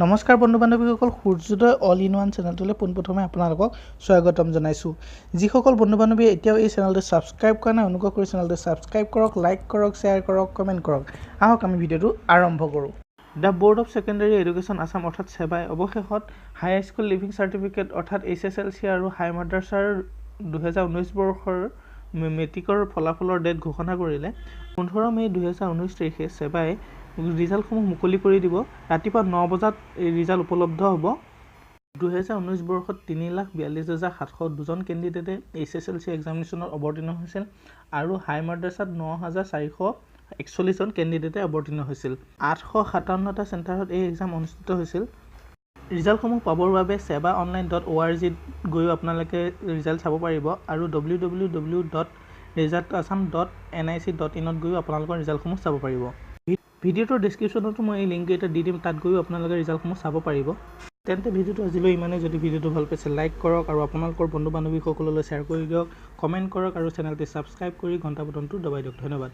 নমস্কাৰ বন্ধু বান্ধৱীসকল, সূৰ্যোদয় all in one চেনেলটোলৈ পোনপ্ৰথমে আপোনালোকক স্বাগতম জনাইছোঁ। যিসকল বন্ধু বান্ধৱীয়ে এতিয়াও এই চেনেলটো ছাবস্ক্ৰাইব কৰা নাই, অনুগ্ৰহ কৰি চেনেলটো ছাবস্ক্ৰাইব কৰক, লাইক কৰক, শ্বেয়াৰ কৰক, কমেণ্ট কৰক। আহক, আমি ভিডিঅ'টো আৰম্ভ কৰোঁ। The Board of Secondary Education Assam অৰ্থাৎ ছেবাই অৱশেষত হাই স্কুল লিভিং চাৰ্টিফিকেট অৰ্থাৎ এইচএছএলচি আৰু হাই মাদ্ৰাছাৰ 2019 বৰ্ষৰ মেট্ৰিকৰ ফলাফলৰ ডেট ঘোষণা কৰিলে। 15 মে' 2019 তাৰিখে ছেবাই ৰিজাল্টসমূহ মুকলি কৰি দিব। ৰাতিপুৱা 9 বজাত এই ৰিজাল্ট উপলব্ধ হ'ব। 2019 বৰ্ষত 3,42,702জন কেণ্ডিডেটে এইচএছএলচি এক্সামিনেশ্যনত অৱতীৰ্ণ হৈছিল আৰু হাই মাদ্ৰাছাত 9441জন কেণ্ডিডেটে অৱতীৰ্ণ হৈছিল। 857টা চেণ্টাৰত এই এক্সাম অনুষ্ঠিত হৈছিল। ৰিজাল্টসমূহ পাবৰ বাবে sebaonline.org-ত গৈও আপোনালোকে ৰিজাল্ট চাব পাৰিব আৰু www.resultassam.nic.in-ত গৈও আপোনালোকৰ ৰিজাল্টসমূহ চাব পাৰিব। ভিডিঅ'টোৰ ডিছক্ৰিপশ্যনতো মই এই লিংককেইটা দি দিম, তাত গৈও আপোনালোকে ৰিজাল্টসমূহ চাব পাৰিব। তেন্তে ভিডিঅ'টো আজিলৈ ইমানেই। যদি ভিডিঅ'টো ভাল পাইছে, লাইক কৰক আৰু আপোনালোকৰ বন্ধু বান্ধৱীসকললৈ শ্বেয়াৰ কৰি দিয়ক, কমেণ্ট কৰক আৰু চেনেলটি ছাবস্ক্ৰাইব কৰি ঘণ্টা বটনটো দবাই দিয়ক। ধন্যবাদ।